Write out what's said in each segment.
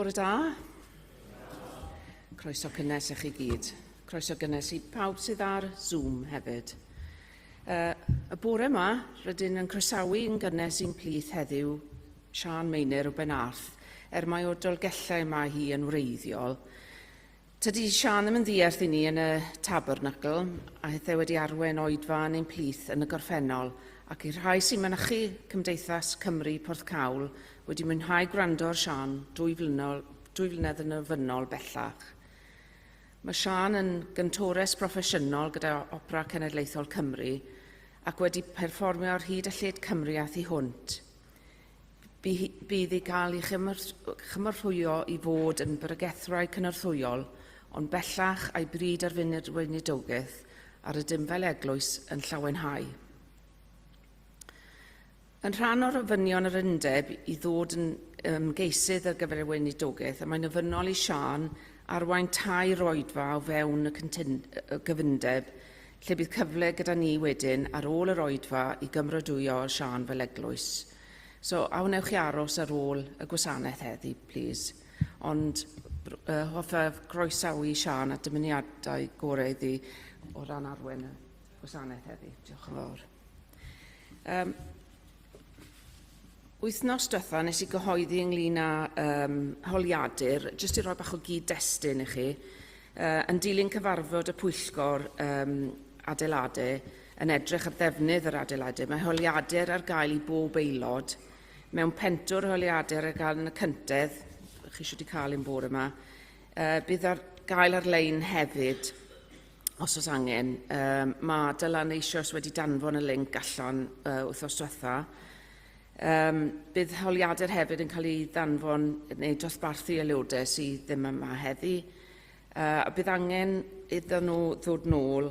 Bore da. Croeso cynnes i chi gyd. Croeso gynnes i pawb sydd ar Zoom hefyd. Uh, y bore yma, rydyn yn croesawu yn gynnes i'n plith heddiw Siân Meinir o Benarth, er mai o Dolgellau mae hi yn wreiddiol. Tydi Siân ddim yn ddiarth i ni yn y Tabernacl, a hithau wedi arwain oedfa yn ein plith yn y gorffennol, ac i'r rhai sy'n mynychu Cymdeithas Cymru Porthcawl wedi mwynhau gwrando ar Siân dwy, flynol, dwy flynedd yn ofynnol bellach. Mae Siân yn gyntores broffesiynol gyda Opera Cenedlaethol Cymru ac wedi perfformio ar hyd a lled Cymru a thu hwnt. Bydd i gael ei chymeradwyo i fod yn bregethwraig cynorthwyol, ond bellach a'i bryd ar fynd i'r weinidogaeth, a rydym fel eglwys yn llawenhau. Yn rhan o'r ofynion yr undeb i ddod yn ymgeisydd ar gyfer y weinidogaeth, y mae'n ofynnol i Siân arwain tair oedfa o fewn y cyfundeb, lle bydd cyfle gyda ni wedyn ar ôl yr oedfa i gymeradwyo Siân fel eglwys. So, a wnewch chi aros ar ôl y gwasanaeth heddi, please? Ond uh, hoffaf groesawu Siân a dymuniadau gorau iddi o ran arwen y gwasanaeth heddi. Diolch yn fawr. Um, wythnos diwetha nes i gyhoeddi ynglyn â um, holiadur, jyst i roi bach o gyd-destun i chi, uh, yn dilyn cyfarfod y pwyllgor um, adeiladau, yn edrych ar ddefnydd yr adeiladau. Mae holiadur ar gael i bob aelod. Mewn pentwr holiadur ar gael yn y cyntedd, chi eisiau wedi cael un bore yma. Uh, bydd ar gael ar-lein hefyd, os oes angen. Um, mae Dylan eisoes wedi danfon y link allan uh, wythnos diwetha. Um, bydd holiadur hefyd yn cael ei ddanfon neu dosbarthu aelodau sydd ddim yma heddi. Uh, a bydd angen iddyn nhw ddod nôl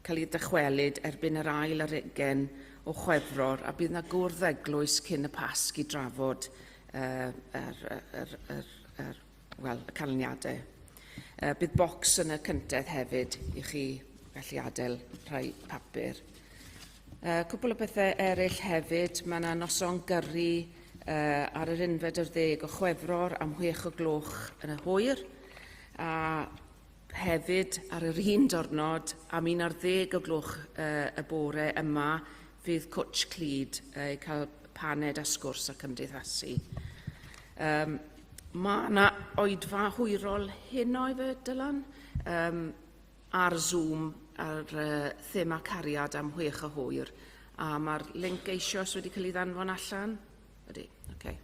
cael ei dychwelyd erbyn yr ail ar ugain o Chwefror a bydd 'na gwrdd eglwys cyn y Pasg i drafod uh, yr, yr, yr, yr, well, y canlyniadau. Uh, bydd bocs yn y cyntedd hefyd i chi gallu adael rhai papur. Uh, cwpl o bethau eraill hefyd, mae yna noson gyrru uh, ar yr unfed ar ddeg o Chwefror am 6 o gloch yn y hwyr, a Hefyd, ar yr un diwrnod, am 11 o gloch y bore yma, fydd Cwtsh Clyd i cael paned a sgwrs a cymdeithasu. Um, mae yna oedfa hwyrol heno i fe, Dylan, um, ar Zoom ar uh, thema cariad am 6 o hwyr. A mae'r link eisoes wedi cael ei ddanfon allan. Ydy, oce. Okay.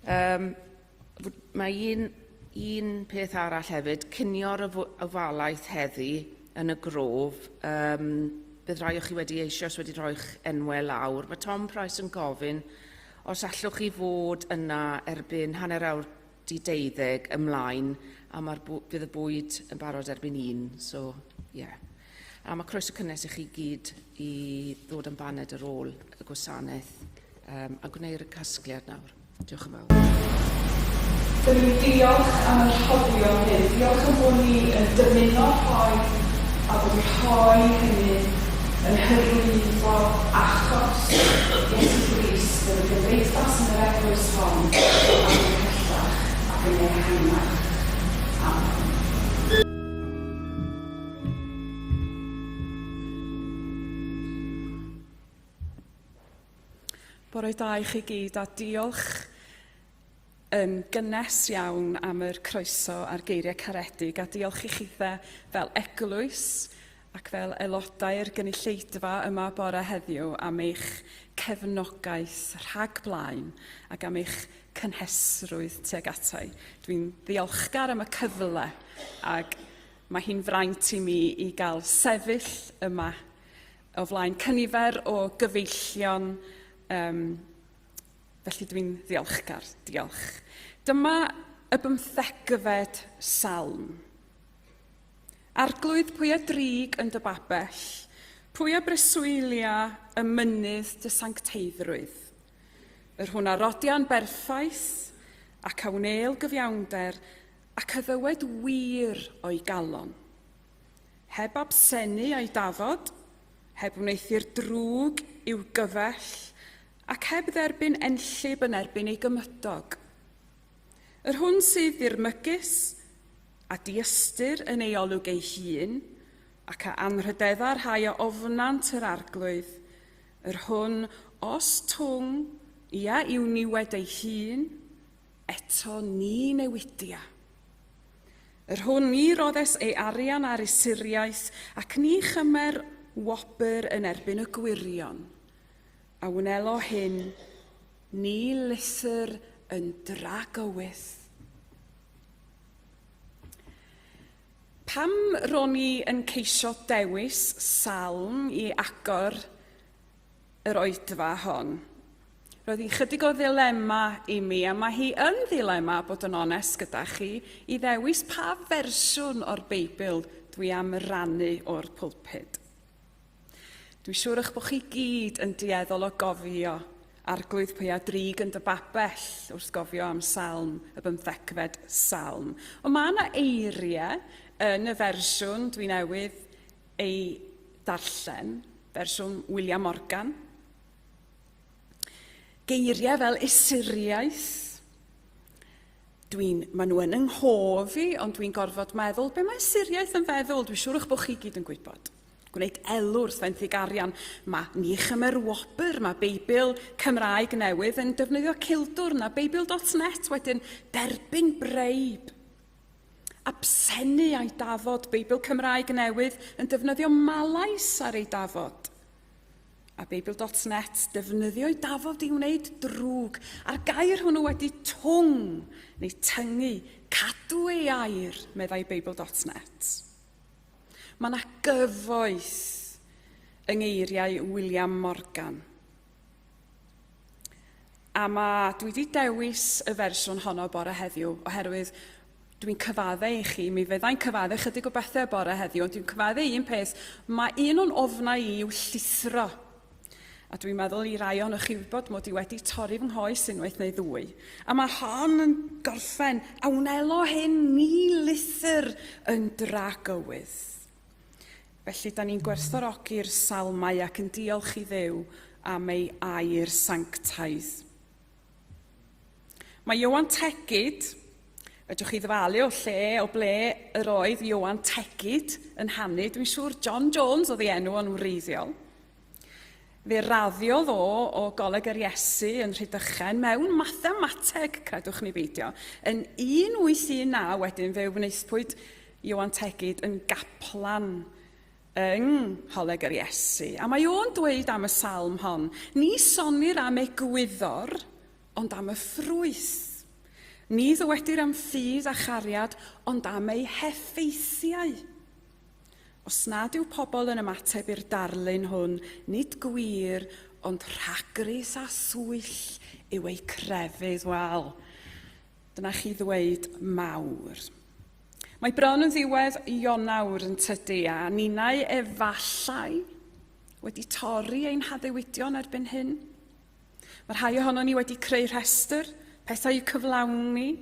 Um, mae un, un peth arall hefyd, cinio'r ofalaeth heddi yn y grof. Um, bydd rhai o chi wedi eisoes wedi rhoi'ch enwau lawr. Mae Tom Price yn gofyn os allwch chi fod yna erbyn hanner awr di deuddeg ymlaen, a mae'r bydd y bwyd yn barod erbyn un, so ie. Yeah. A mae croeso cynnes i chi gyd i ddod am baned ar ôl y gwasanaeth um, a gwneir y casgliad nawr. Diolch yn fawr. Dyn ni'n diolch am y rhoddion hyn. Diolch am bod ni yn dymuno rhoi a bod y rhoi hynny yn hyrwyddo achos Iesu Grist yn y gymdeithas yn yr eglwys hon ac yn pellach ac yn ehangach. Amen. Bore da i chi gyd a diolch yn gynnes iawn am yr croeso a'r geiriau caredig a diolch i chithe fel eglwys ac fel aelodau'r gynulleidfa yma bore heddiw am eich cefnogaeth rhag blaen ac am eich cynhesrwydd tuag atai. Dwi'n ddiolchgar am y cyfle ac mae hi'n fraint i mi i gael sefyll yma o flaen cynifer o gyfeillion, um, felly dwi'n ddiolchgar, diolch. Dyma y bymthegfed salm. Arglwydd, pwy a drig yn dy babell? Pwy a breswylia y mynydd dy sancteiddrwydd? Yr hwn a rodia'n berffaith ac a wnêl gyfiawnder ac a ddywed wir o'i galon. Heb absenu a'i dafod, heb wneuthur drwg i'w gyfell, ac heb dderbyn enllib yn erbyn ei gymydog. Yr hwn sydd ddirmygus a diystyr yn ei olwg ei hun, ac a anrhydedda rhai a ofnant yr Arglwydd, yr hwn, os twng, ia i'w niwed ei hun, eto ni newidia. Yr hwn ni roddes ei arian ar usuriaeth, ac ni chymer wobr yn erbyn y gwirion. A wnelo hyn, ni lithr yn dragywydd. Pam ro'n i yn ceisio dewis salm i agor yr oedfa hon? Roedd hi'n chydig o ddilema i mi, a mae hi yn ddilema, bod yn onest gyda chi, i ddewis pa fersiwn o'r Beibl dwi am rannu o'r pulpud. Dwi'n siŵr eich bod chi gyd yn dueddol o gofio Arglwydd pwy a drig yn dy babell wrth gofio am salm, y bymthegfed salm. Ond mae yna eiriau yn y fersiwn dwi newydd ei darllen, fersiwn William Morgan. Geiriau fel usuriaeth, Dwi'n, maen nhw yn yng nghof i, ond dwi'n gorfod meddwl, be mae usuriaeth yn feddwl? Dwi'n siŵr eich bod chi gyd yn gwybod. Gwneud elw wrth fenthyg arian. Mae Ni Chymer Wobr, mae Beibl Cymraeg Newydd yn defnyddio cildwrn a Beibl.net wedyn derbyn breib. Absennu a'i dafod, Beibl Cymraeg Newydd yn defnyddio malais ar ei dafod. A Beibl.net defnyddio ei dafod i wneud drwg, a'r gair hwnnw wedi twng neu tyngu, cadw ei air, meddai Beibl.net. Mae yna gyfoeth yng ngeiriau William Morgan. A mae, dwi wedi dewis y fersiwn honno bore heddiw oherwydd dwi'n cyfadde i chi, mi fyddai'n cyfadde chydig o bethau bore heddiw, ond dwi'n cyfadde un peth, mae un o'n ofnau i yw llithro. A dwi'n meddwl i rai ohonoch chi wybod mod i wedi torri fy nghoes unwaith neu ddwy. A mae hon yn gorffen, a wnelo hyn ni lithr yn dragywydd. Felly, da ni'n gwerthfawrogi'r salmau ac yn diolch i Dduw am ei air sanctaidd. Mae Ioan Tegid, fedrwch chi ddyfalu o lle, o ble yr oedd Ioan Tegid yn hanu, dwi'n siŵr John Jones oedd ei enw o'n wreiddiol. Fe raddiodd o o Goleg yr Iesu yn Rhydychen mewn mathemateg, credwch ni beidio. Yn 1819 wedyn fe wnaethpwyd Ioan Tegid yn gaplan yng Ngholeg yr Iesu. A mae o'n dweud am y salm hon, ni sonir am egwyddor, ond am y ffrwyth. Ni ddywedir am ffydd a chariad, ond am ei heffeithiau. Os nad yw pobl yn ymateb i'r darlun hwn, nid gwir, ond rhagrith a thwyll yw eu crefydd. Wel, dyna chi ddweud mawr. Mae bron yn ddiwedd Ionawr yn tydi, a ninnau efallai wedi torri ein haddewidion erbyn hyn. Mae rhai ohonon ni wedi creu rhestr, pethau i'w cyflawni.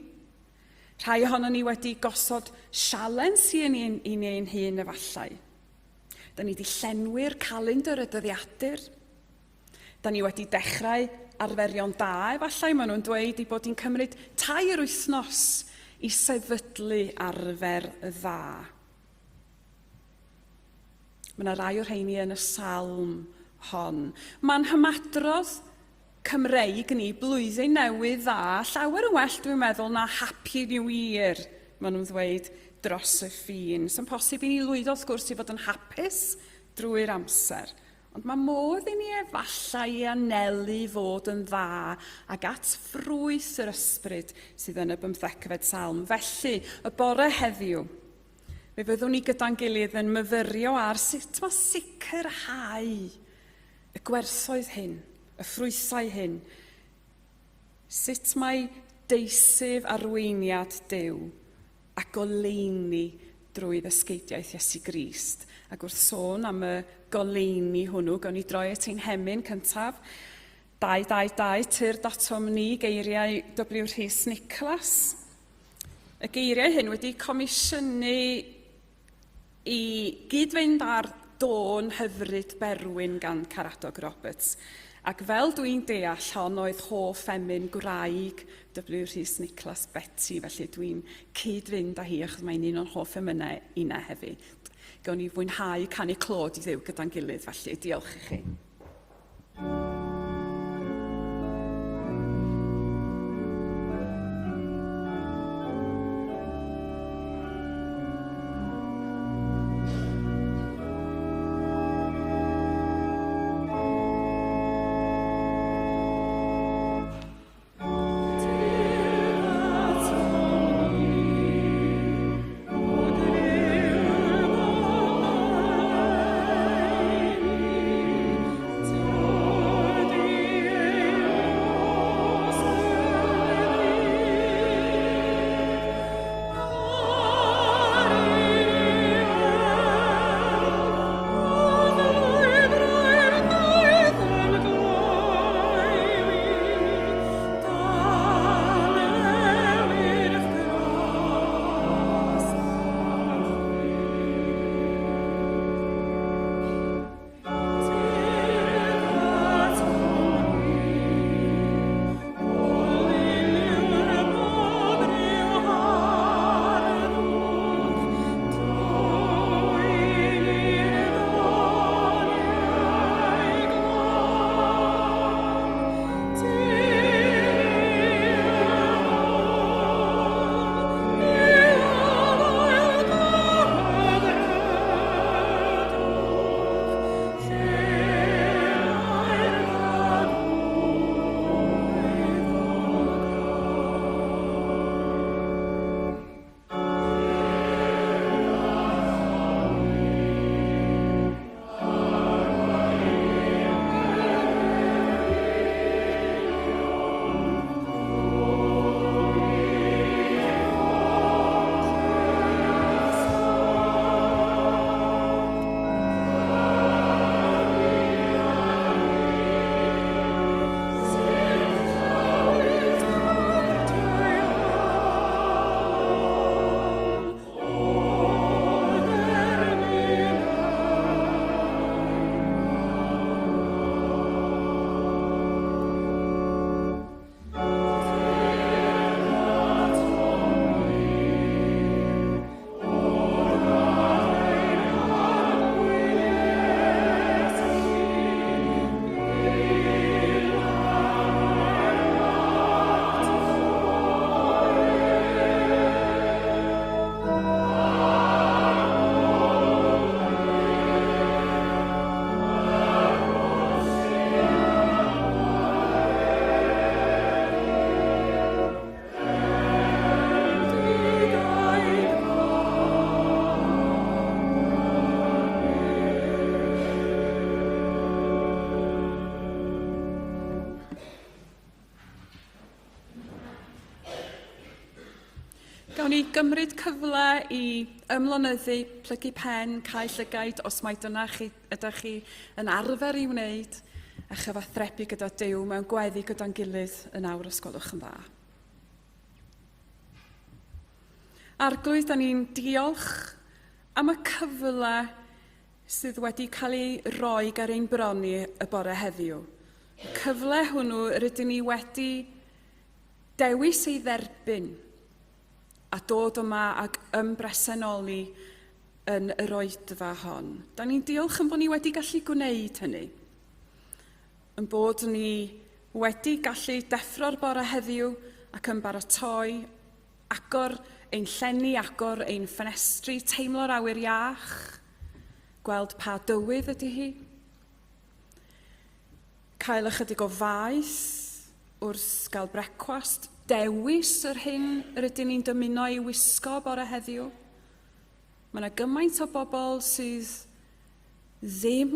Rhai ohonon ni wedi gosod sialens i ni, i ni ein hun efallai. Da ni wedi llenwi'r calendr y dyddiadur. Da ni wedi dechrau arferion da efallai. Maen nhw'n dweud ei bod hi'n cymryd tair wythnos i sefydlu arfer dda. Mae yna rai o'r rheini yn y salm hon. Mae'n hymadrodd Cymreig ni, blwyddyn newydd dda, llawer yn well dwi'n meddwl na Happy New Year, maen nhw'n ddweud dros y ffin. Sy'n posib i ni lwyddo wrth gwrs i fod yn hapus drwy'r amser, ond mae modd i ni efallai i anelu fod yn dda ac at ffrwyth yr ysbryd sydd yn y bymthegfed salm. Felly, y bore heddiw, fe fyddwn ni gyda'n gilydd yn myfyrio ar sut mae sicrhau y gwerthoedd hyn, y ffrwythau hyn, sut mae deisyf arweiniad Duw a goleuni drwy ddysgeidiaeth Iesu Grist. Ac wrth sôn am y goleuni hwnnw, gawn ni droi at ein hemyn cyntaf. 222, tyrd atom ni, geiriau W. Rhys Nicholas. Y geiriau hyn wedi comisiynu i gyd-fynd â'r dôn hyfryd Berwyn gan Caradog Roberts. Ac fel dwi'n deall, hon oedd hoff emyn gwraig W. Rhys Niclas Betty, felly dwi'n cyd-fynd â hi achos mae'n un o'n hoff emynau inne hefyd. Gawn ni fwynhau canu clod i Dduw gyda'n gilydd, felly diolch i chi. Gawn ni gymryd cyfle i ymlonyddu, plygu pen, cau llygaid, os mai dyna chi, ydych chi yn arfer i wneud, a chyfathrebu gyda Duw mewn gweddi gyda'n gilydd yn awr os gwelwch yn dda. Arglwydd, da ni'n diolch am y cyfle sydd wedi cael ei roi ger ein bron ni y bore heddiw. Y cyfle hwnnw rydyn ni wedi dewis ei dderbyn a dod yma ac ymbresenoli yn yr oedfa hon. Da ni'n diolch yn bod ni wedi gallu gwneud hynny. Yn bod ni wedi gallu deffro'r bore heddiw ac yn baratoi, agor ein llenni, agor ein ffenestri, teimlo'r awyr iach, gweld pa dywydd ydy hi, cael ychydig o faeth wrth gael brecwast, dewis yr hyn rydyn ni'n dymuno ei wisgo bore heddiw. Mae yna gymaint o bobl sydd ddim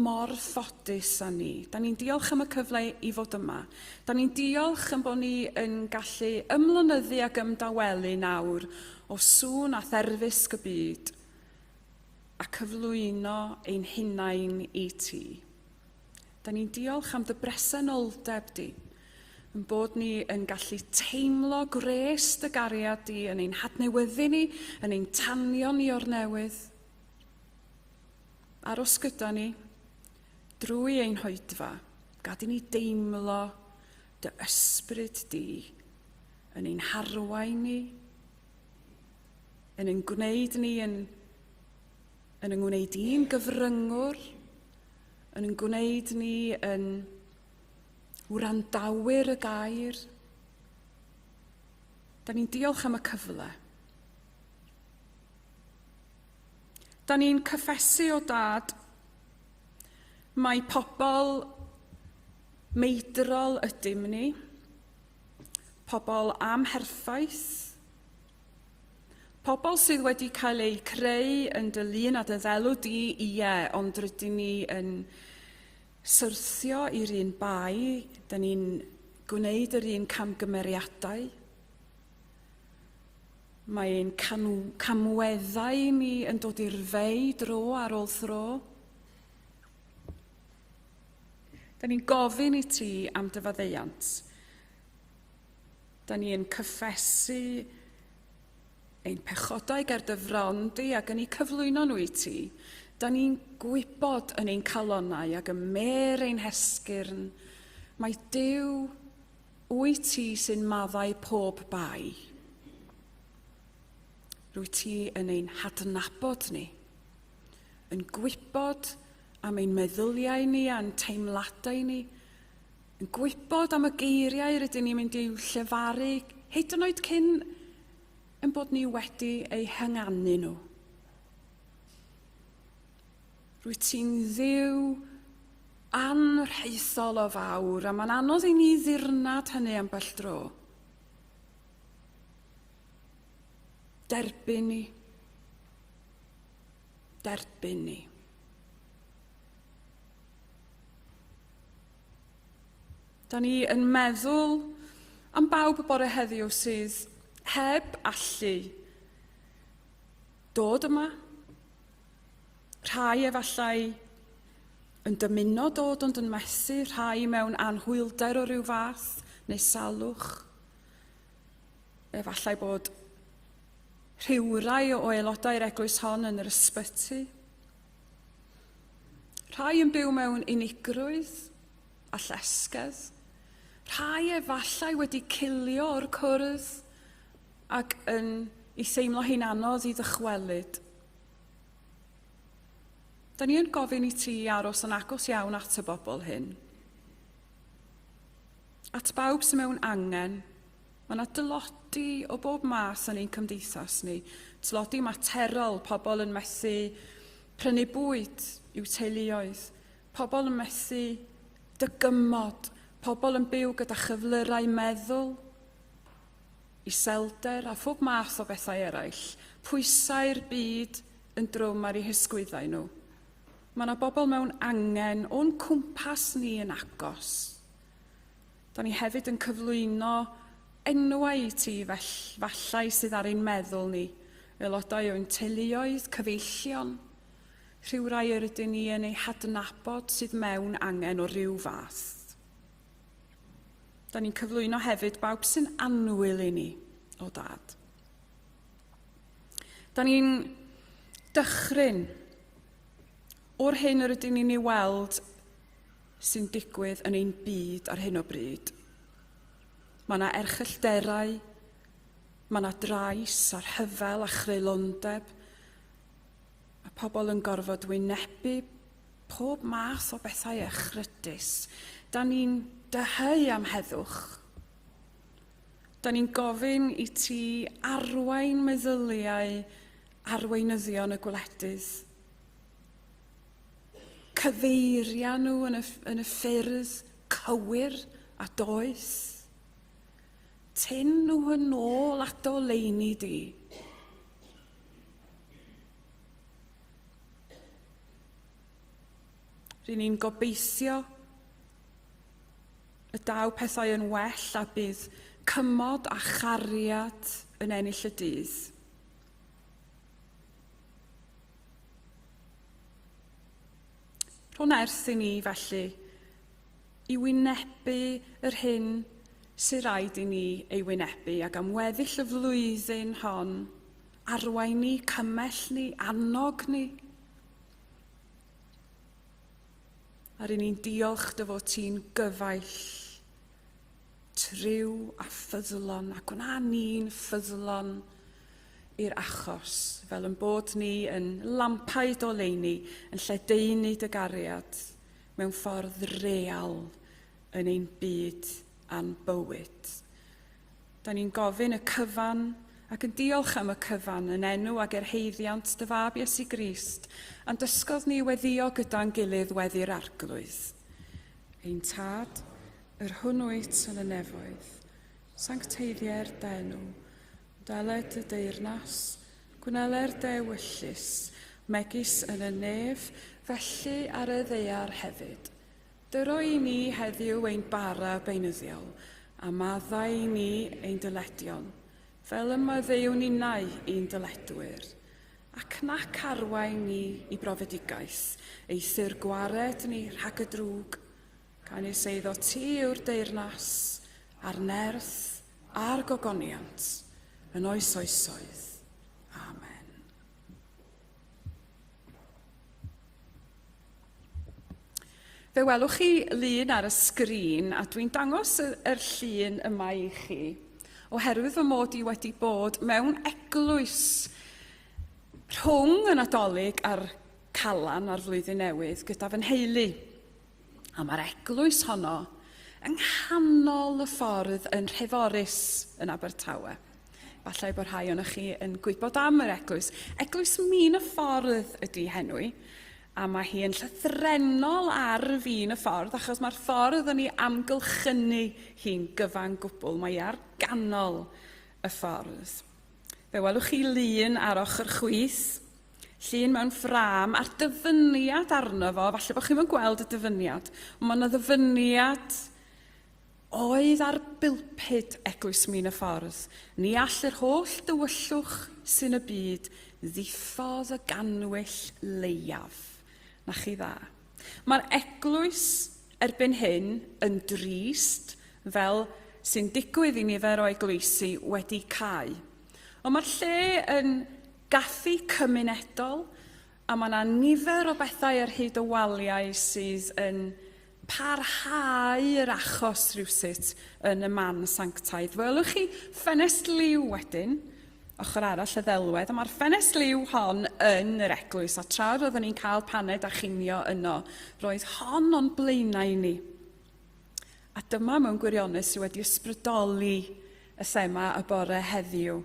mor ffodus â ni. Da ni'n diolch am y cyfle i fod yma. Da ni'n diolch yn bod ni yn gallu ymlonyddu ac ymdawelu nawr o sŵn a therfysg y byd a cyflwyno ein hunain i ti. Da ni'n diolch am dy bresenoldeb di, yn bod ni yn gallu teimlo gwres dy gariad di yn ein hadnewyddu ni, yn ein tanio ni o'r newydd. Aros gyda ni drwy ein hoedfa. Gad i ni deimlo dy ysbryd di yn ein harwain ni, yn ein gwneud ni yn, yn yng ngwneud i'n gyfryngwr, yn ein gwneud ni yn wrandawyr y gair. Da ni'n diolch am y cyfle. Da ni'n cyffesu o dad mae pobl meidrol ydym ni, pobl amherffaith, pobl sydd wedi cael eu creu yn dy lun a dy ddelw di, ie, ond rydyn ni yn syrthio i'r un bai, da ni'n gwneud yr un camgymeriadau. Mae ein camweddau ni yn dod i'r fei dro ar ôl thro. Da ni'n gofyn i ti am dy faddeuant. Da ni'n cyffesu ein pechodau ger dy fron di ac yn eu cyflwyno nhw i ti. Da ni'n gwybod yn ein calonnau ac ym mêr ein hesgyrn mae Duw Wyt ti sy'n maddau pob bai? Rwyt ti yn ein hadnabod ni, yn gwybod am ein meddyliau ni a'n teimladau ni, yn gwybod am y geiriau rydyn ni'n mynd i'w llefaru, hyd yn oed cyn yn bod ni wedi eu hynganu nhw. Rwyt ti'n Dduw anrhaethol o fawr, a mae'n anodd i ni ddirnad hynny ambell dro. Derbyn ni. Derbyn ni. Da ni yn meddwl am bawb y bore heddiw sydd heb allu dod yma. Rhai efallai yn dymuno dod ond yn methu, rhai mewn anhwylder o ryw fath neu salwch. Efallai bod rhywrai o aelodau'r eglwys hon yn yr ysbyty. Rhai yn byw mewn unigrwydd a llesgedd. Rhai efallai wedi cilio o'r cwrdd ac yn ei theimlo hi'n anodd i ddychwelyd. Da ni yn gofyn i ti aros yn agos iawn at y bobl hyn. At bawb sy'n mewn angen, mae yna dylodi o bob math yn ein cymdeithas ni. Tlodi materol, pobl yn methu prynu bwyd i'w teuluoedd, pobl yn methu dygymod, pobl yn byw gyda chyflyrau meddwl, iselder a phob math o bethau eraill, pwysau'r byd yn drwm ar eu hysgwyddau nhw. Mae yna bobl mewn angen o'n cwmpas ni yn agos. Da ni hefyd yn cyflwyno enwau i ti fell, fallai sydd ar ein meddwl ni, aelodau o'n teuluoedd, cyfeillion, rhywrai yr ydyn ni yn eu hadnabod sydd mewn angen o ryw fath. Da ni'n cyflwyno hefyd bawb sy'n annwyl i ni, o dad. Da ni'n dychryn o'r hyn yr ydyn ni'n ei weld sy'n digwydd yn ein byd ar hyn o bryd. Mae yna erchyllterau, mae yna drais a rhyfel a chreulondeb, a pobl yn gorfod wynebu pob math o bethau echrydus. Da ni'n dyheu am heddwch. Da ni'n gofyn i ti arwain meddyliau arweinyddion y gwledydd. Cyfeiria nhw yn y, yn y ffyrdd cywir a doeth. Tyn nhw yn ôl at oleuni di. Ry'n ni'n gobeithio y daw pethau yn well a bydd cymod a chariad yn ennill y dydd. Rho nerth i ni, felly, i wynebu yr hyn sy'n rhaid i ni ei wynebu ac am weddill y flwyddyn hon, arwain ni, cymell ni, annog ni. A ry'n ni'n diolch dy fod ti'n gyfaill triw a ffyddlon, a gwna ni'n ffyddlon i'r achos, fel yn bod ni yn lampau doleini, yn lledaenu dy gariad mewn ffordd real yn ein byd a'n bywyd. Da ni'n gofyn y cyfan ac yn diolch am y cyfan yn enw ag erheiddiant dy fab Iesu Grist, a'n dysgodd ni weddio gyda'n gilydd weddi'r Arglwydd. Ein Tad, yr hwn wyt yn y nefoedd, sancteiddier d'enw, deled dy deyrnas, gwneler dy ewyllys, megis yn y nef, felly ar y ddaear hefyd. Dyro i ni heddiw ein bara beunyddiol, a maddau i ni ein dyledion, fel y maddeuwn ninnau i'n dyledwyr. Ac nac arwain ni i brofedigaeth, eithr gwared ni rhag y drwg, canys eiddo ti yw'r deyrnas, a'r nerth, a'r gogoniant, yn oes oesoedd. Amen. Fe welwch chi lun ar y sgrin, a dwi'n dangos y, yr llun yma i chi, oherwydd fy mod i wedi bod mewn eglwys rhwng y Nadolig a'r Calan a'r Flwyddyn Newydd gyda fy nheulu. A mae'r eglwys honno yng nghanol y ffordd yn Nhreforys yn Abertawe. Falle bod rhai ohonoch chi yn gwybod am yr eglwys. Eglwys Min y Ffordd ydy henw i, a mae hi yn llythrennol ar fin y ffordd, achos mae'r ffordd yn ei amgylchynu hi'n gyfan gwbl. Mae hi ar ganol y ffordd. Fe welwch chi lun ar ochr chwith, llun mewn ffrâm, a'r dyfyniad arno fo, falle bod chi'm yn gweld y dyfyniad, ond mae yna ddyfyniad oedd ar bulpud Eglwys Min y Ffordd, Ni all yr holl dywyllwch sy'n y byd ddiffodd y gannwyll leiaf. Na chi dda. Mae'r eglwys erbyn hyn yn drist, fel sy'n digwydd i nifer o eglwysi wedi cau. Ond mae'r lle yn gaffi cymunedol, a mae yna nifer o bethau ar hyd y waliau sydd yn parhau yr achos rhywsut yn y man sanctaidd. Welwch chi ffenest liw wedyn, ochr arall y ddelwedd, a mae'r ffenest liw hon yn yr eglwys, a tra roeddwn ni'n cael paned a chinio yno, roedd hon o'n blaenau ni. A dyma mewn gwirionedd sydd wedi ysbrydoli y thema y bore heddiw.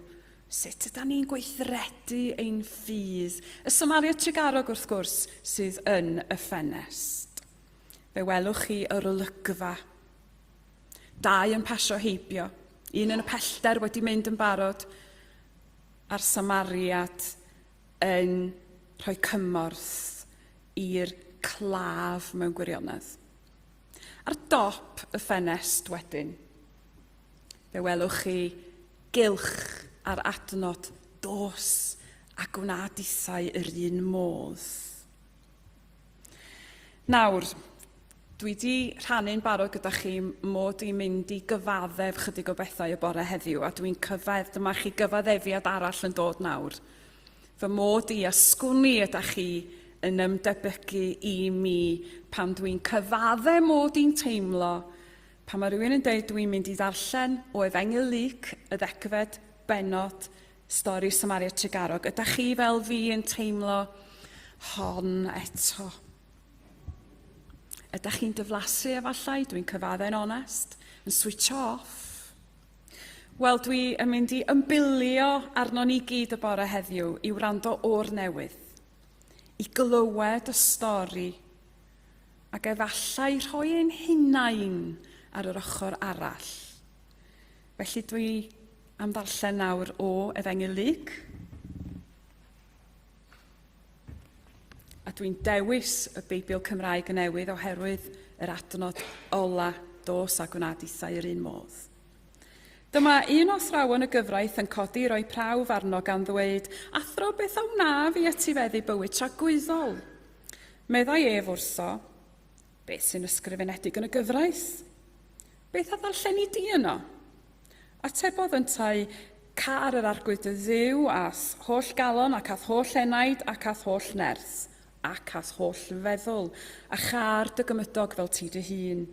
Sut ydan ni'n gweithredu ein ffydd? Y Samaria Trugarog, wrth gwrs, sydd yn y ffenest. Fe welwch chi yr olygfa. Dau yn pasio heibio, un yn y pellter wedi mynd yn barod, a'r Samariad yn rhoi cymorth i'r claf mewn gwirionedd. Ar dop y ffenest wedyn, fe welwch chi gylch a'r adnod dos a gwna dithau yr un modd. Nawr, dwi 'di rhannu'n barod gyda chi mod i'n mynd i gyfaddef chydig o bethau y bore heddiw, a dwi'n cyfedd, dyma chi gyfaddefiad arall yn dod nawr. Fy mod i a sgwn i ydach chi yn ymdebygu i mi pan dwi'n cyfadde mod i'n teimlo pan mae rhywun yn deud dwi'n mynd i ddarllen o Efengyl Luc y ddegfed bennod stori Samaria Trugarog. Ydach chi fel fi yn teimlo hon eto? Ydach chi'n dyflasu efallai? Dwi'n cyfadde'n onest. Yn switch off? Wel, dwi yn mynd i ymbilio arnon ni gyd y bore heddiw i wrando o'r newydd, i glywed y stori, ac efallai rhoi ein hunain ar yr ochr arall. Felly dwi am ddarllen nawr o Efengyl Luc. A dwi'n dewis y Beibl Cymraeg y Newydd oherwydd yr adnod ola, dos a gwna dithau yr un modd. Dyma un o athrawon y gyfraith yn codi i roi prawf arno gan ddweud, Athro, beth a wnaf i etifeddu bywyd tragwyddol? Meddai ef wrtho, Beth sy'n ysgrifenedig yn y gyfraith? Beth a ddarlleni di yno? Atebodd yntau, Car yr Arglwydd dy Dduw a'th holl galon ac a'th holl enaid ac a'th holl nerth. ac a'th holl feddwl, a châr dy gymydog fel ti dy hun.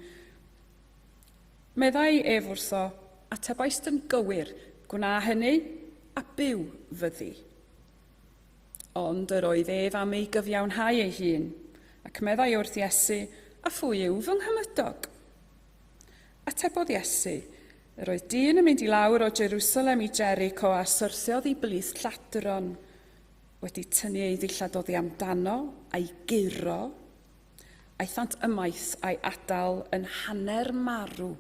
Meddai ef wrtho, Atebaist yn gywir, gwna hynny, a byw fyddi. Ond yr oedd ef am ei gyfiawnhau ei hun, ac meddai wrth Iesu, A phwy yw fy nghymydog? Atebodd Iesu, Yr oedd dyn yn mynd i lawr o Jerusalem i Jericho a syrthiodd i blith lladron, wedi tynnu ei ddillad oddi amdano a'i guro. Aethant ymaith a'i adael yn hanner marw.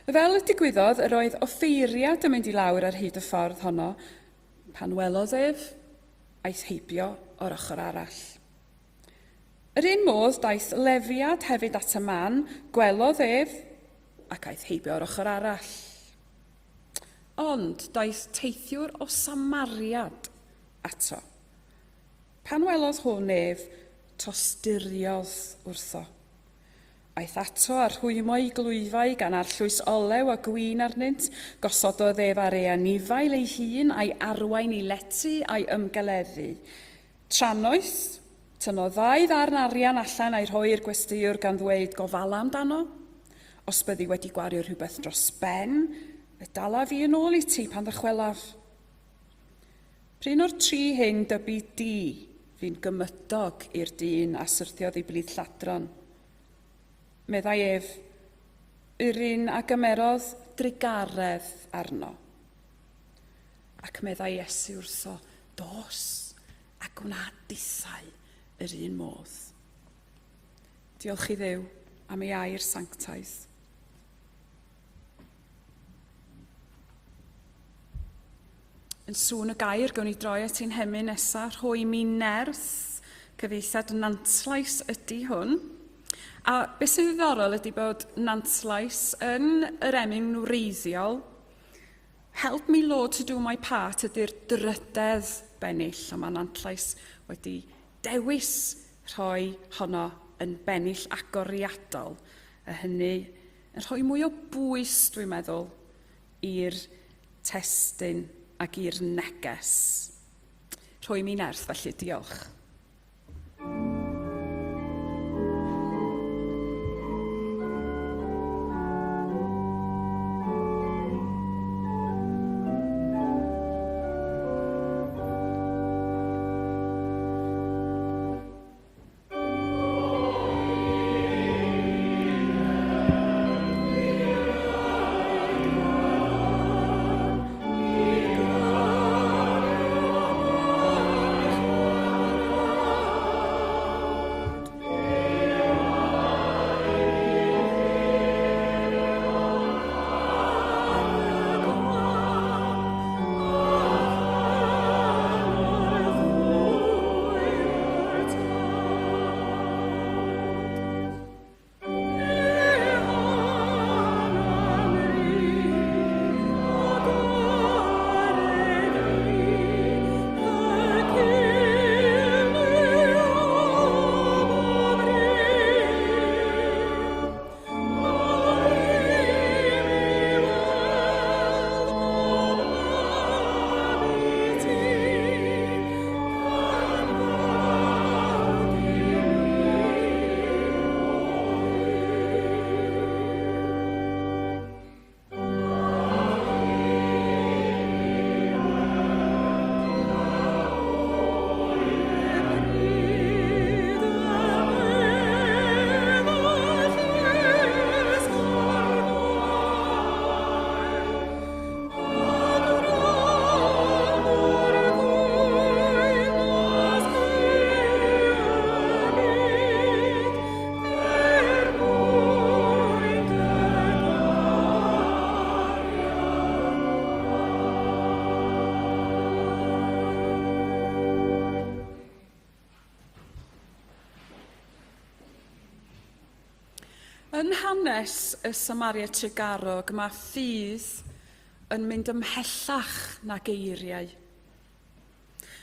Fel y digwyddodd, yr oedd offeiriad yn mynd i lawr ar hyd y ffordd honno. Pan welodd ef, aeth heibio o'r ochr arall. Yr un modd daeth Lefiad hefyd at y man, gwelodd ef, ac aeth heibio o'r ochr arall. Ond daeth teithiwr o Samariad ato. Pan welodd hwn ef, tosturiodd wrtho. Aeth ato a rhwymo ei glwyfau gan arllwys olew a gwin arnynt, gosododd ef ar ei anifail ei hun a'i arwain i lety a'i ymgeleddu. Trannoeth, tynnodd ddau ddarn arian allan a'i rhoi i'r gwesteiwr gan ddweud, Gofala amdano. Os byddi wedi gwario rhywbeth dros ben, fe dalaf i yn ôl i ti pan ddychwelaf. P'run o'r tri hyn dybi di fu'n gymydog i'r dyn a syrthiodd i blith lladron? Meddai ef, Yr un a gymerodd drugaredd arno. Ac meddai Iesu wrtho, Dos, a gwna dithau yr un modd. Diolch i Dduw am ei air sanctaidd. Yn sŵn y gair, gawn ni droi at ein hemyn nesaf, rhoi mi nerth, cyfieithiad Nantlais ydy hwn. A beth sy'n ddiddorol ydy bod Nantlais yn yr emyn wreiddiol Help me Lord to do my part ydy'r drydedd bennill, a mae Nantlais wedi dewis rhoi honno yn bennill agoriadol, a hynny yn rhoi mwy o bwys, dwi'n meddwl, i'r testun ac i'r neges. Rhoi mi nerth, felly, diolch. Yn hanes y Samaria Trugarog mae ffydd yn mynd ymhellach na geiriau.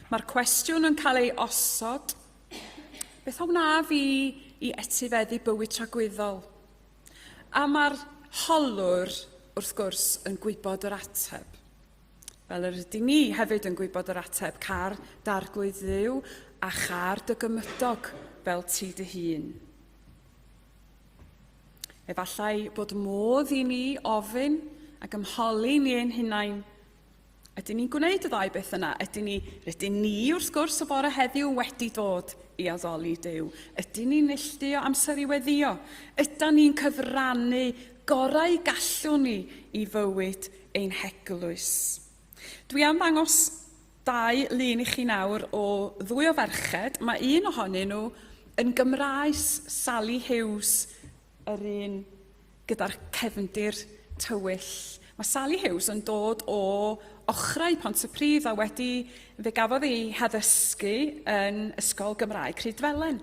Mae'r cwestiwn yn cael ei osod, beth a wna fi i etifeddu bywyd tragwyddol? A mae'r holwr, wrth gwrs, yn gwybod yr ateb. Fel yr ydyn ni hefyd yn gwybod yr ateb, car d'Arglwydd Dduw a char dy gymydog fel ti dy hun. Efallai bod modd i ni ofyn ac ymholi ni ein hunain, ydyn ni'n gwneud y ddau beth yna? Ydyn ni, rydyn ni wrth gwrs y bore heddiw wedi dod i addoli Duw. Ydyn ni'n neilltuo amser i weddio? Ydyn ni'n cyfrannu gorau gallwn ni i fywyd ein heglwys? Dwi am ddangos dau lun i chi nawr o ddwy o ferched. Mae un ohonyn nhw yn Gymraes, Sally Hughes, yr un gyda'r cefndir tywyll. Mae Sally Hughes yn dod o ochrau Pontypridd a wedi, fe gafodd ei haddysgu yn Ysgol Gymraeg Rhydfelen.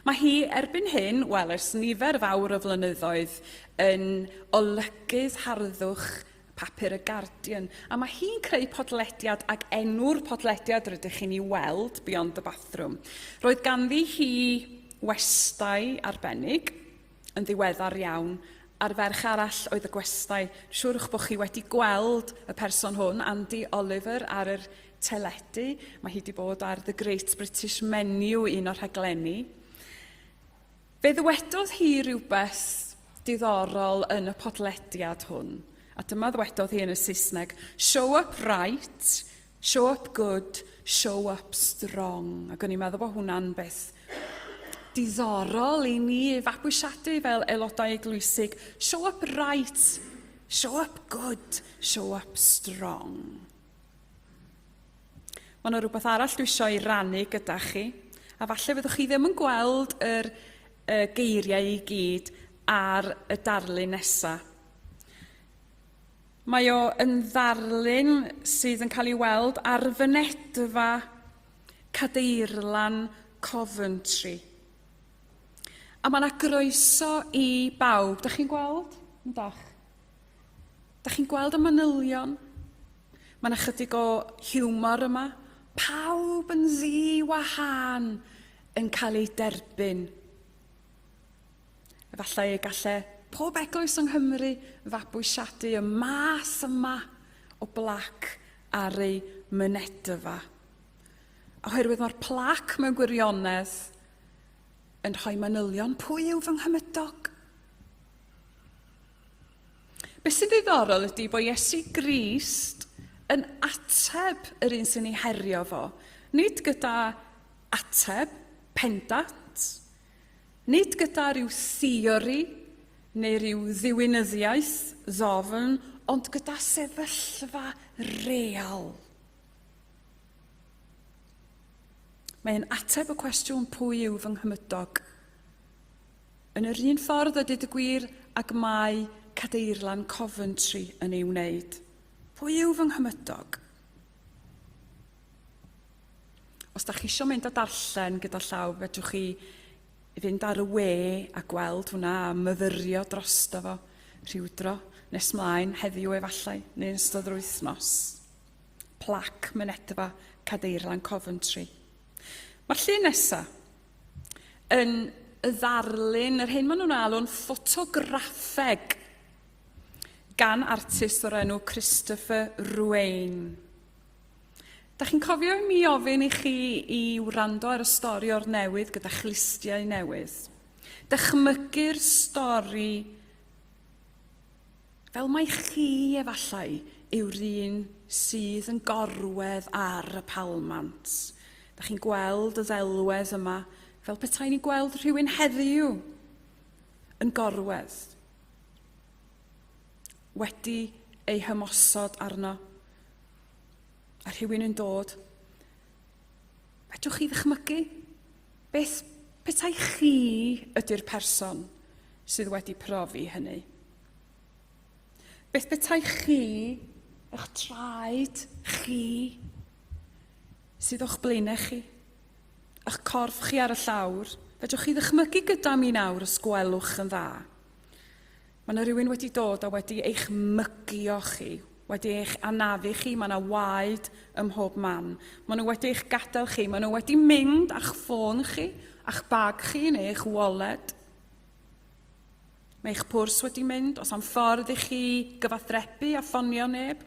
Mae hi erbyn hyn, wel ers nifer fawr o flynyddoedd, yn olygydd harddwch papur y Guardian, a mae hi'n creu podlediad ag enw'r podlediad rydych chi'n ei weld, Beyond the Bathroom. Roedd ganddi hi westai arbennig yn ddiweddar iawn, a'r ferch arall oedd y gwestai. Siwr eich bod chi wedi gweld y person hwn, Andy Oliver, ar yr teledu. Mae hi wedi bod ar The Great British Menu, un o'r rhaglenni. Fe ddywedodd hi rywbeth diddorol yn y podlediad hwn, a dyma ddwedodd hi yn y Saesneg, "Show up right, show up good, show up strong." Ac o'n i'n meddwl bod hwnna'n beth diddorol i ni fabwysiadu fel aelodau eglwysig. Show up right, show up good, show up strong. Mae yna rhywbeth arall dwi eisiau ei rannu gyda chi, a falle fyddwch chi ddim yn gweld yr y geiriau i gyd ar y darlun nesaf. Mae o yn ddarlun sydd yn cael ei weld ar fynedfa Cadeirlan Coventry. A mae yna groeso i bawb. Dach chi'n gweld? Yndach? Dach chi'n gweld y manylion? Mae yna chydig o hiwmor yma. Pawb yn ddi-wahân yn cael eu derbyn. Efallai y gallai pob eglwys yng Nghymru fabwysiadu y math yma o blac ar ei mynedfa. Oherwydd mae'r plac mewn gwirionedd yn rhoi manylion pwy yw fy nghymydog. Be sy'n ddiddorol ydy bod Iesu Grist yn ateb yr un sy'n ei herio fo, nid gyda ateb pendant, nid gyda rhyw theori neu rhyw ddiwinyddiaeth ddofn, ond gyda sefyllfa real. Mae'n ateb y cwestiwn pwy yw fy nghymydog? Yn yr un ffordd a dweud y gwir ag mae Cadeirlan Coventry yn ei wneud. Pwy yw fy nghymydog? Os da chi eisiau mynd a darllen gyda llaw, fedrwch chi fynd ar y we a gweld hwnna a myfyrio drosto fo rhywdro nes mlaen heddiw efallai, neu yn ystod yr wythnos. Plac mynedfa Cadeirlan Coventry. Mae'r llun nesaf yn y ddarlun, yr hyn maen nhw'n alw'n ffotograffeg gan artist o'r enw Christopher Ruane. Da chi'n cofio i mi ofyn i chi i wrando ar y stori o'r newydd gyda chlustiau newydd? Dychmygu'r stori Fel mai chi, efallai, yw'r un sydd yn gorwedd ar y palmant. Da chi'n gweld y ddelwedd yma fel petai ni'n gweld rhywun heddiw yn gorwedd wedi ei hymosod arno a rhywun yn dod. Fedrwch chi ddychmygu beth petai chi ydy'r person sydd wedi profi hynny? Beth petai chi, eich traed chi, sydd o'ch blaenau chi, eich corff chi ar y llawr, fedrwch chi ddychmygu gyda mi nawr os gwelwch yn dda. Mae yna rhywun wedi dod a wedi eich mygio chi, wedi eich anafu chi, mae yna waed ym mhob man. Maen nhw wedi eich gadael chi, maen nhw wedi mynd â'ch ffôn chi, a'ch bag chi neu eich waled. Mae eich pwrs wedi mynd, os am ffordd i chi gyfathrebu a ffonio neb.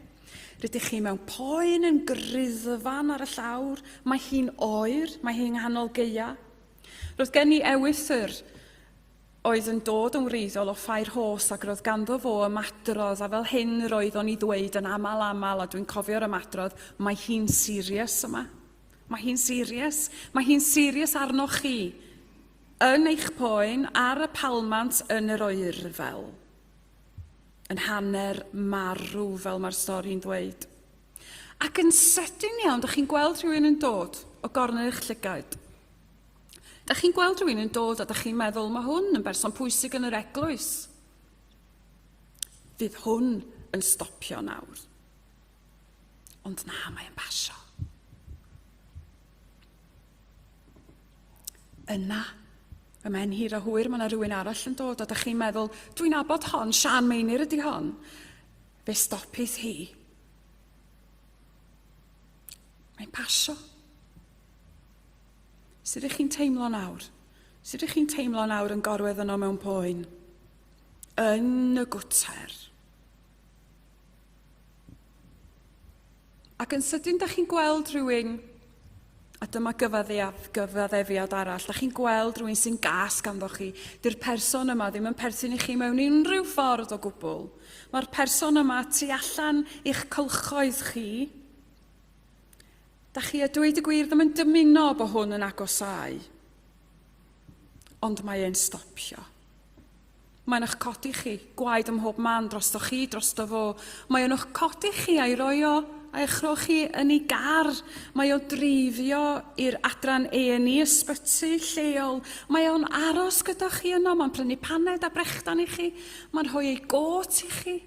Rydych chi mewn poen yn griddfan ar y llawr, mae hi'n oer, mae hi'n nghanol gaea. Roedd gen i ewythr oedd yn dod yn wreiddiol o Ffair Rhos ac roedd ganddo fo ymadrodd a fel hyn roedd o'n i ddweud yn aml aml a dwi'n cofio'r ymadrodd, mae hi'n serious yma. Mae hi'n serious. Mae hi'n serious arnoch chi. Yn eich poen, ar y palmant yn yr oerfel. Yn hanner marw, fel mae'r stori'n ddweud. Ac yn sydyn iawn, dych chi'n gweld rhywun yn dod o gornel eich llygaid. Dych chi'n gweld rhywun yn dod a dych chi'n meddwl, mae hwn yn berson pwysig yn yr eglwys. Fydd hwn yn stopio nawr. Ond na, mae'n pasio. Yna, ymhen hir a hwyr, mae yna rhywun arall yn dod a dych chi'n meddwl, dwi'n nabod hon, Sian Meinir ydy hon. Fe stopith hi. Mae'n pasio. Sut ydych chi'n teimlo nawr? Sut ydych chi'n teimlo nawr yn gorwedd yno mewn poen? Yn y gwter. Ac yn sydyn, da chi'n gweld rhywun, a dyma gyfaddefiad arall, da chi'n gweld rhywun sy'n gas ganddo chi. Dy'r person yma ddim yn perthyn i chi mewn unrhyw ffordd o gwbl. Mae'r person yma tu allan i'ch cylchoedd chi. Da chi, a dweud y gwir, ddim yn dymuno bod hwn yn agosáu. Ond mae e'n stopio. Mae'n eich codi chi, gwaed ym mhob man, drosto chi, drosto fo. Mae o'n eich codi chi a'i roi o, a'i chro chi yn ei gar. Mae o'n dreifio i'r adran A&E ysbyty lleol. Mae o'n aros gyda chi yno, mae'n prynu paned a brechdan i chi. Mae'n rhoi ei got i chi.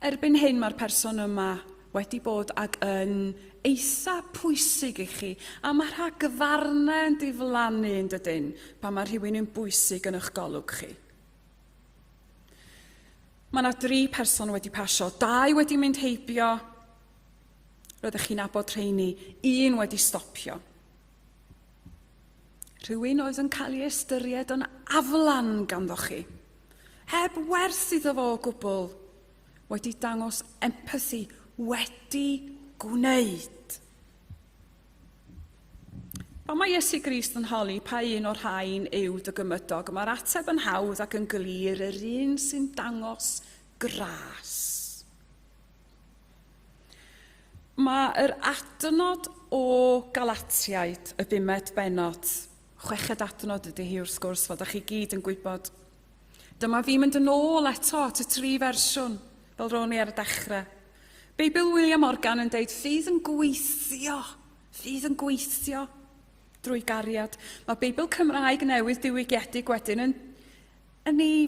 Erbyn hyn mae'r person yma wedi bod ag yn eitha pwysig i chi, a mae rhagfarnau yn diflannu yn dydyn pan mae rhywun yn bwysig yn eich golwg chi. Mae yna dri person wedi pasio, dau wedi mynd heibio, roeddech chi'n nabod rheini, un wedi stopio. Rhywun oedd yn cael ei ystyried yn aflan ganddo chi, heb werth iddo fo o gwbl, wedi dangos empathi, wedi gwneud. Pan mae Iesu Grist yn holi pa un o'r rhain yw dy gymydog, mae'r ateb yn hawdd ac yn glir, yr un sy'n dangos gras. Mae yr adnod o Galatiaid, y bumed bennod, chweched adnod ydy hi wrth gwrs, fel da chi gyd yn gwybod. Dyma fi mynd yn ôl eto at y tri fersiwn, fel ro'n i ar y dechrau. Beibl William Morgan yn deud, ffydd yn gweithio, ffydd yn gweithio drwy gariad. Mae Beibl Cymraeg newydd diwygiedig wedyn yn, yn ei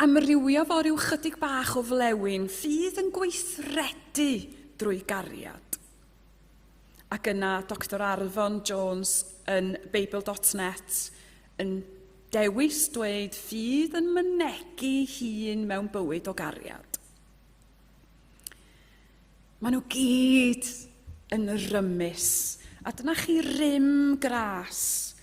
Amrywio fo ryw chydig bach o flewyn fydd yn gweithredu drwy gariad. Ac yna Doctor Arfon Jones yn Beibl.net yn dewis dweud fydd yn mynegi hun mewn bywyd o gariad. Maen nhw gyd yn rymus. A dyna chi rym gras.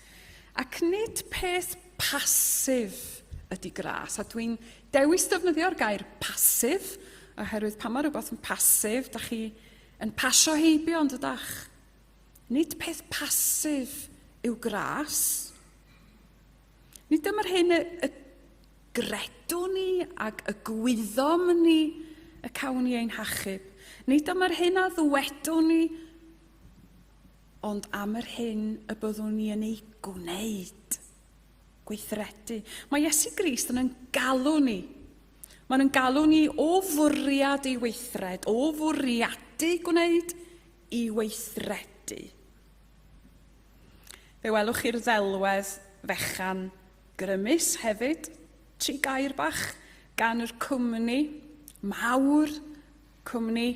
Ac nid peth pasif ydy gras. A dwi'n dewis defnyddio'r gair pasif, oherwydd pan mae rhywbeth yn pasif, da chi yn pasio heibio ond ydach. Nid peth pasif yw gras. Nid dyma'r hyn y, y gredwn ni ac y gwyddom ni y cawn ni ein hachub. Nid am yr hyn a ddwedwn ni, ond am yr hyn y byddwn ni yn ei gwneud. Gweithredu. Mae Iesu Grist yn yn galw ni. Mae'n yn galw ni o fwriad i weithred, o fwriadu gwneud i weithredu. Fe welwch chi'r ddelwedd fechan grymus hefyd, tri gair bach gan yr cwmni mawr, cwmni,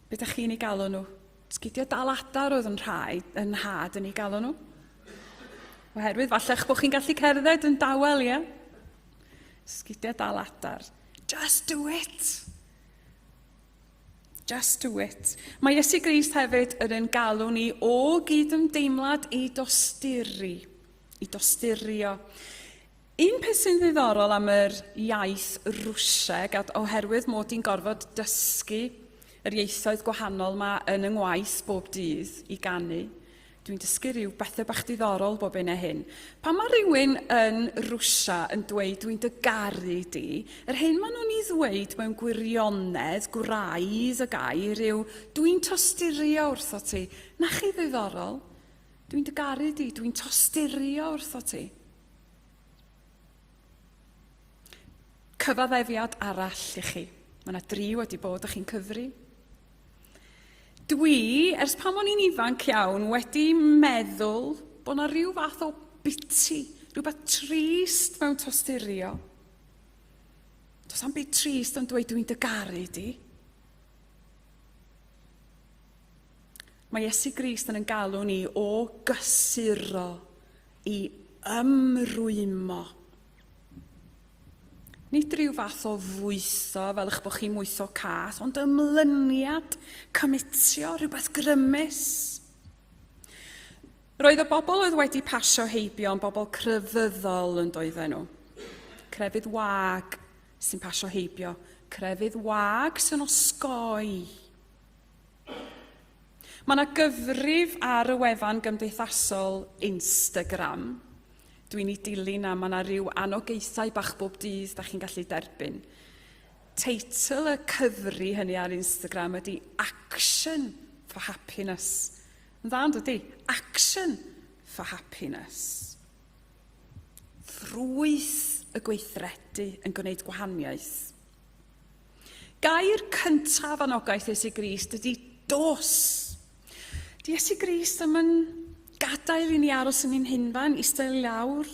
be da chi'n ei galw nhw? Sgidiau dal adar oedd yn rhai, yn nhad yn ei galw nhw. Oherwydd falle eich bod chi'n gallu cerdded yn dawel, ie? Sgidiau dal adar. Just do it! Just do it. Mae Iesu Grist hefyd yn ein galw ni o gydymdeimlad i dosturi, i dosturio. Un peth sy'n ddiddorol am yr iaith Rwsieg, a oherwydd mod i'n gorfod dysgu yr ieithoedd gwahanol 'ma yn 'y ngwaith bob dydd i ganu, dwi'n dysgu rhyw bethau bach diddorol bob hyn a hyn. Pan mae rhywun yn Rwsia yn dweud dwi'n dy garu di, yr hyn maen nhw'n ei ddweud mewn gwirionedd, gwraidd y gair yw dwi'n tosturio wrtho ti. Na chi ddiddorol? Dwi'n dy garu di, dwi'n tosturio wrtho ti. Cyfaddefiad arall i chi. Mae yna dri wedi bod, ych chi'n cyfri. Dwi, ers pan o'n i'n ifanc iawn, wedi meddwl bod yna rhyw fath o biti, rhywbeth trist mewn tosturio. Does am byd trist yn dweud dwi'n dy garu di. Mae Iesu Grist yn yn galw ni o gysuro i ymrwymo. Nid rhyw fath o fwytho fel eich bod chi'n mwytho cath, ond ymlyniad, cymitio, rhywbeth grymus. Roedd y bobl oedd wedi pasio heibio yn bobl crefyddol yn doedden nhw. Crefydd wag sy'n pasio heibio, crefydd wag sy'n osgoi. Mae yna gyfrif ar y wefan gymdeithasol Instagram. Dwi'n ei dilyn a mae yna rhyw anogaethau bach bob dydd da chi'n gallu derbyn. Teitl y cyfri hynny ar Instagram ydy Action for Happiness. Yn dda, yn dydy? Action for Happiness. Ffrwyth y gweithredu yn gwneud gwahaniaeth. Gair cyntaf anogaeth Iesu Grist ydy dos. Di Iesu Grist ddim yn gadael i ni aros yn ein hunfan, eistedd i lawr,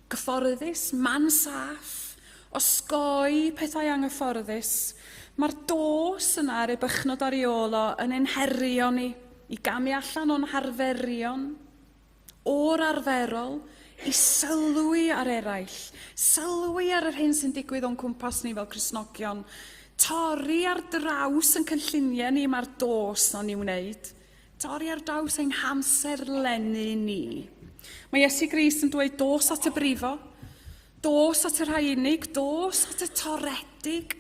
gyfforddus, man saff, osgoi pethau anghyfforddus. Mae'r dos yna ar ei bychnod ar ei ôl o yn ein herio ni i gamu allan o'n harferion. o'r arferol i sylwi ar eraill, sylwi ar yr hyn sy'n digwydd o'n cwmpas ni fel Cristnogion, torri ar draws yn cynlluniau ni mae'r dos o'n i wneud, torri ar draws ein hamserlennu ni. Mae Iesu Grist yn dweud dos at y brifo, dos at y rhai unig, dos at y toredig,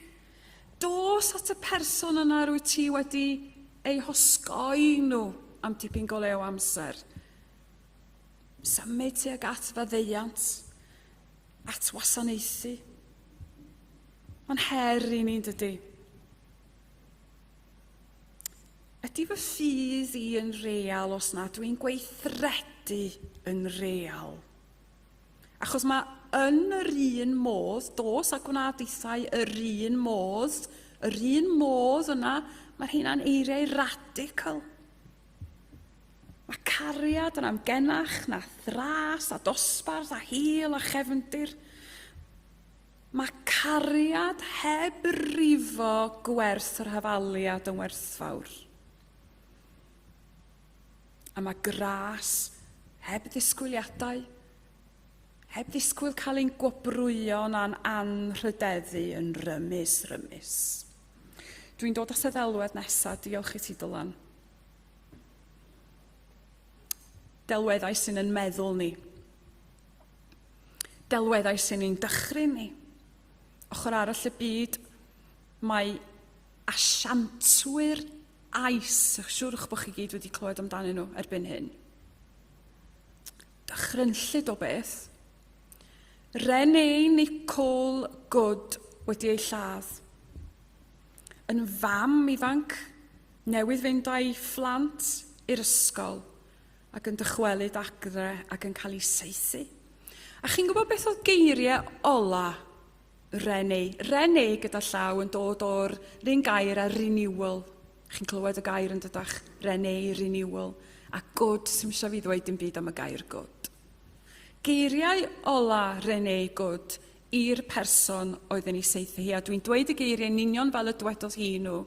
dos at y person yna rwy ti wedi eu hosgoi nhw am dipyn go lew amser. Symud tuag at faddeuant, at wasanaethu. Mae'n her i ni'n dydy. Ydy fy ffydd i yn real os na dwi'n gweithredu yn real? Achos mae yn yr un modd, dos a gwna dithau yr un modd, yr un modd yna, mae'r hynna'n eiriau radical. Mae cariad yn amgenach na thras a dosbarth a hil a chefndir. Mae cariad heb rifo gwerth yr hafaliad yn werthfawr. A mae gras heb ddisgwyliadau, heb ddisgwyl cael ein gwobrwyo na'n anrhydeddu yn rymus, rymus. Dwi'n dod at y ddelwedd nesaf, diolch i ti Dylan. Delweddau sy'n yn meddwl ni. Delweddau sy'n ein dychryn ni. Ochr arall y byd, mae asiantwyr ICE, siwr eich bod chi gyd wedi clywed amdanyn nhw erbyn hyn. Dychrynllyd o beth. Renee Nicole Good wedi ei lladd. Yn fam ifanc, newydd fynd â'i phlant i'r ysgol ac yn dychwelyd adre ac yn cael ei saethu. A chi'n gwybod beth oedd geiriau ola Renee. Renee gyda llaw yn dod o'r un gair a renewal. Chi'n clywed y gair yn dydach? Renee, renewal. A good, sy'n eisiau fi ddweud dim byd am y gair good. Geiriau ola Renee Good i'r person oedd yn ei saethu hi, a dwi'n dweud y geiriau yn union fel y dwedodd hi nhw.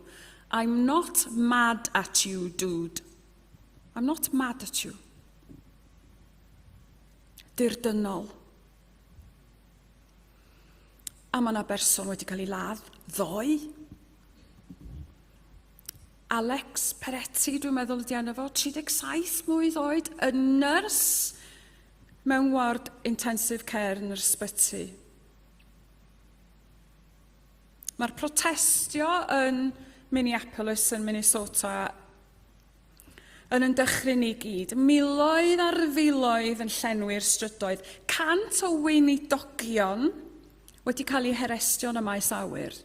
I'm not mad at you, dude. I'm not mad at you. Dirdynnol. A mae yna berson wedi cael ei ladd ddoe. Alex Peretti, dwi'n meddwl ydi enw fo, 37 mlwydd oed, yn nyrs. mewn ward intensive care yn yr ysbyty. Mae'r protestio yn Minneapolis yn Minnesota yn yn dychryn ni gyd. Miloedd ar filoedd yn llenwi'r strydoedd. 100 o weinidogion wedi cael eu harestio yn y maes awyr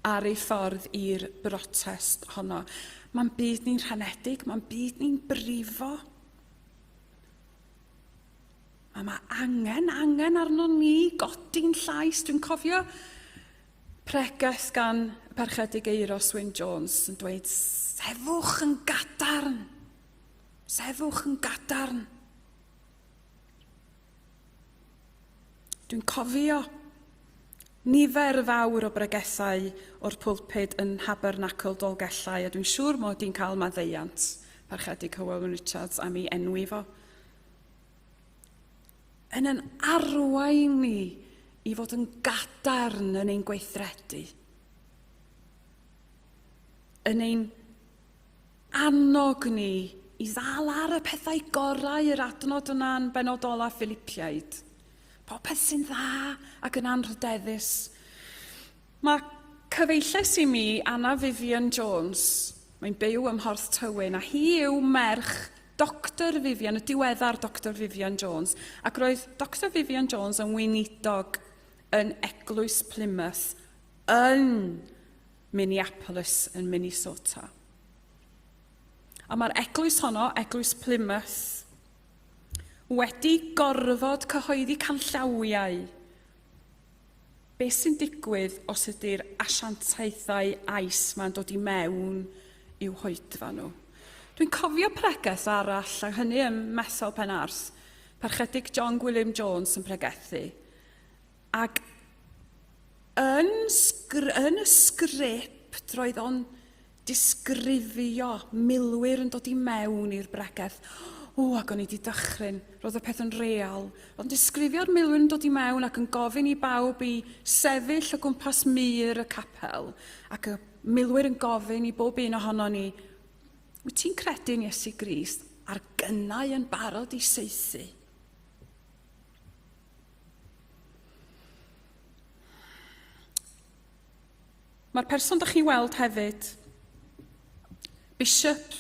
ar eu ffordd i'r brotest honno. Mae'n byd ni'n rhanedig, mae'n byd ni'n brifo. A mae angen, angen arno ni godi'n llais. Dwi'n cofio pregeth gan y Parchedig Euros Wyn Jones yn dweud, sefwch yn gadarn, sefwch yn gadarn. Dwi'n cofio nifer fawr o bregethau o'r pulpud yn Nhabernacl Dolgellau, a dwi'n siŵr mod i'n cael maddeuant Parchedig Hywel Wyn Richards am ei enwi fo. Yn yn arwain ni i fod yn gadarn yn ein gweithredu. Yn ein annog ni i ddal ar y pethau gorau yr adnod yna yn benodol a Philipiaid. Popeth sy'n dda ac yn anrhydeddus. Mae cyfeilles i mi, Anna Vivian Jones, mae'n byw ym Mhorth Tywyn, a hi yw merch Doctor Vivian, y diweddar Doctor Vivian Jones, ac roedd Doctor Vivian Jones yn weinidog yn Eglwys Plymouth yn Minneapolis yn Minnesota. A mae'r eglwys honno, Eglwys Plymouth, wedi gorfod cyhoeddi canllawiau Be sy'n digwydd os ydy'r asiantaethau ICE ma'n dod i mewn i'w hoedfa nhw? Dwi'n cofio pregeth arall, a hynny ym Methel Penarth, Parchedig John Gwilym Jones yn pregethu, ac yn, yn y sgript roedd o'n disgrifio milwyr yn dod i mewn i'r bregeth. O, ac o'n i 'di dychryn. Roedd y peth yn real. Roedd yn disgrifio'r milwyr yn dod i mewn ac yn gofyn i bawb i sefyll o gwmpas mur y capel, ac y milwyr yn gofyn i bob un ohono ni, wyt ti'n credu yn Iesu Grist a'r gynnau yn barod i saethu? Mae'r person dych chi'n weld hefyd, Bishop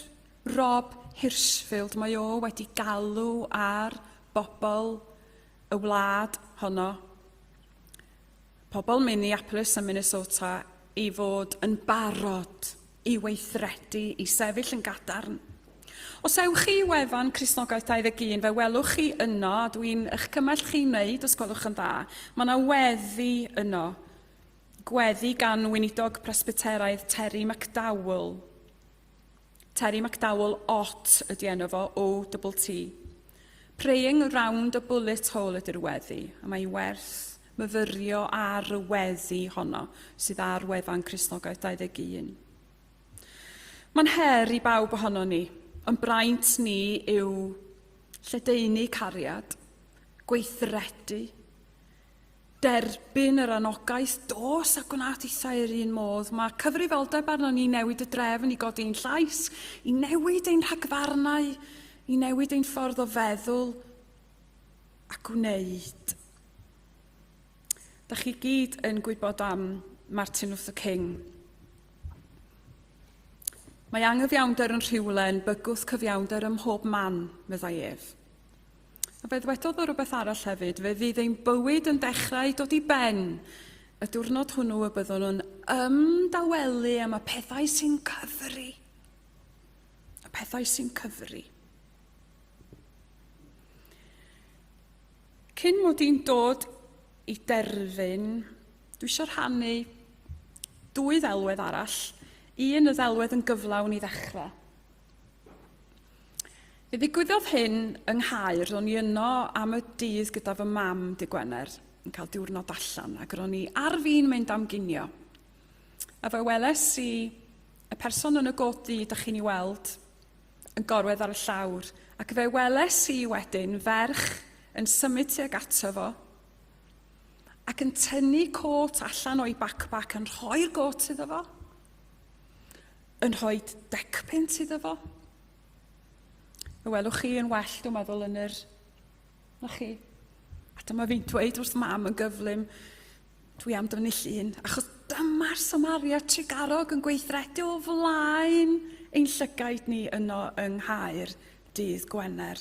Rob Hirschfield, mae o wedi galw ar bobl y wlad honno, pobl Minneapolis a Minnesota, i fod yn barod i weithredu, i sefyll yn gadarn. Os ewch chi i wefan Cristnogaeth 21, fe welwch chi yno, a dwi'n eich cymell chi wneud os gwelwch yn dda, mae yna weddi yno Gweddi gan weinidog Presbyteraidd Terry McDowell. Terry McDowell Ott ydy enw fo, O-T-T. Praying round a bullet hole ydy'r weddi, a mae werth myfyrio ar y weddi honno sydd ar wefan Cristnogaeth 21. Mae'n her i bawb ohono ni, ond braint ni yw lledaenu cariad, gweithredu, Derbyn yr anogaeth, dos a gwna dithau yr un modd. Mae cyfrifoldeb arnon ni i newid y drefn, i godi ein llais, i newid ein rhagfarnau, i newid ein ffordd o feddwl a gwneud. Da chi gyd yn gwybod am Martin Luther King. Mae anghyfiawnder yn rhywle yn bygwth cyfiawnder ym mhob man, meddai ef. A fe ddwedodd o rywbeth arall hefyd, fe fydd ein bywyd yn dechrau dod i ben y diwrnod hwnnw y byddwn yn ymdawelu am y pethau sy'n cyfri. Y pethau sy'n cyfri. Cyn mod i'n dod i derfyn, dwi eisiau rhannu dwy ddelwedd arall. Un y ddelwedd yn gyflawn i ddechrau. Fe ddigwyddodd hyn yng Nghaer, ro'n i yno am y dydd gyda fy mam dy Gwener, yn cael diwrnod allan, ac ro'n i ar fin mynd am ginio. A fe weles i y person yn y got ddu dych chi'n ei weld yn gorwedd ar y llawr, ac fe weles i wedyn ferch yn symud tuag ato fo, ac yn tynnu cot allan o'i backpack yn rhoi'r got iddo fo. Yn rhoi decpunt iddo fo. Y welwch chi yn well, dwi'n meddwl, yn yr Na chi. A dyma fi'n dweud wrth mam yn gyflym, dwi am dynnu llun, achos dyma'r Samaria trugarog yn gweithredu o flaen ein llygaid ni yno yng Nghaer dydd Gwener.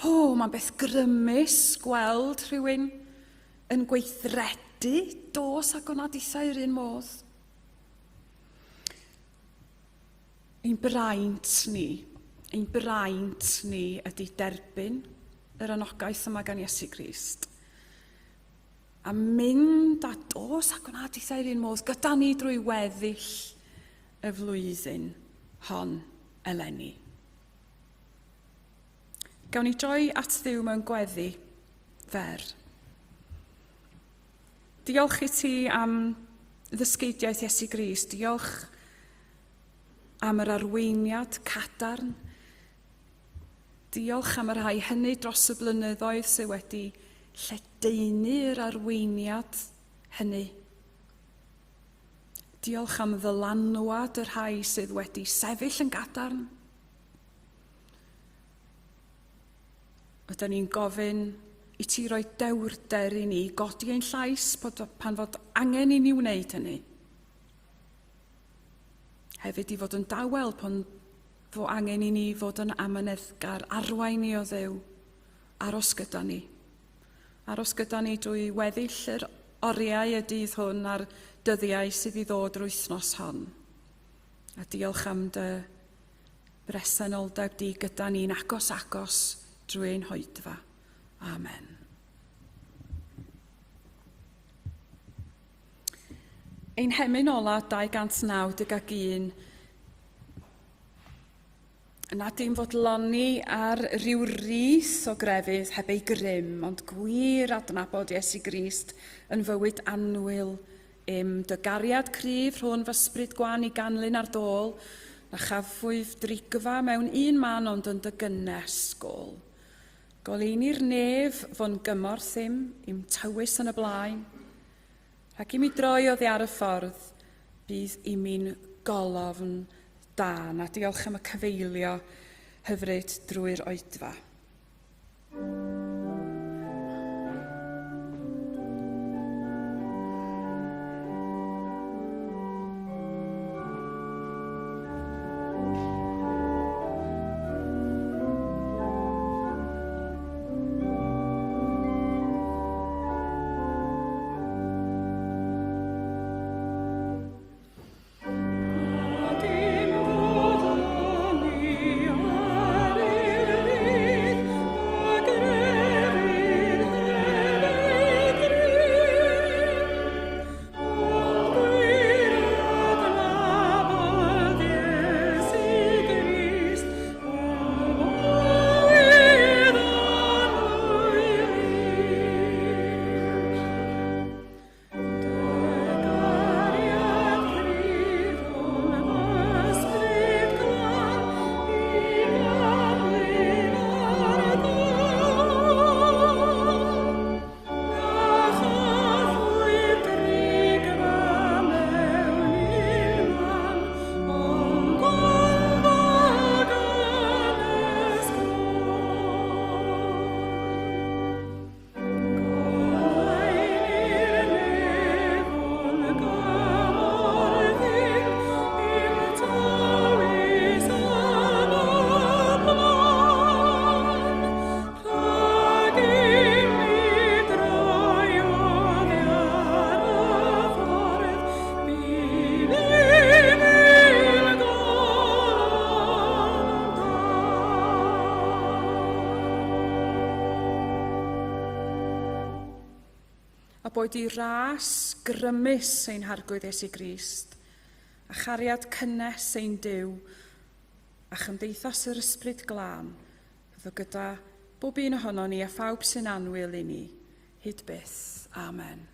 O, mae'n beth grymus gweld rhywun yn gweithredu dos a gwna dithau yr un modd. Ein braint ni, ein braint ni ydy derbyn yr anogaeth yma gan Iesu Grist. A mynd a dos a gwna dithau'r un modd gyda ni drwy weddill y flwyddyn hon eleni. Gawn ni droi at Dduw mewn gweddi fer. Diolch i ti am ddysgeidiaeth Iesu Grist. Diolch am yr arweiniad cadarn. Diolch am y rhai hynny dros y blynyddoedd sydd wedi lledaenu'r arweiniad hynny. Diolch am ddylanwad y rhai sydd wedi sefyll yn gadarn. Ydyn ni'n gofyn i ti roi dewrder i ni godi ein llais pan fod angen i ni wneud hynny. Hefyd i fod yn dawel pan fo angen i ni fod yn amyneddgar, arwain ni o Dduw, aros gyda ni. Aros gyda ni drwy weddill yr oriau y dydd hwn a'r dyddiau sydd i ddod yr wythnos hon. A diolch am dy bresenoldeb di gyda ni'n agos agos drwy ein hoedfa. Amen. Ein hemyn ola 291 na dim fodloni ar ryw rith o grefydd heb ei grym, ond gwir adnabod Iesu Grist yn fywyd annwyl Im dy gariad cryf rhôn f'ysbryd gwan i ganlyn ar dôl, na chafwyf drigfa mewn un man ond yn dy gynnes, gôl. Goleuni'r nef fo'n gymorth im, i'm tywys yn y blaen. Rhag i mi droi oddi ar y ffordd, bydd imi'n golofn dân. A diolch am y cyfeilio hyfryd drwy'r oedfa. A boed i ras grymus ein Harglwydd Iesu Grist, a chariad cynnes ein Duw, a chymdeithas yr Ysbryd Glân, fyddo gyda bob un ohonon ni a phawb sy'n annwyl i ni, hyd byth. Amen.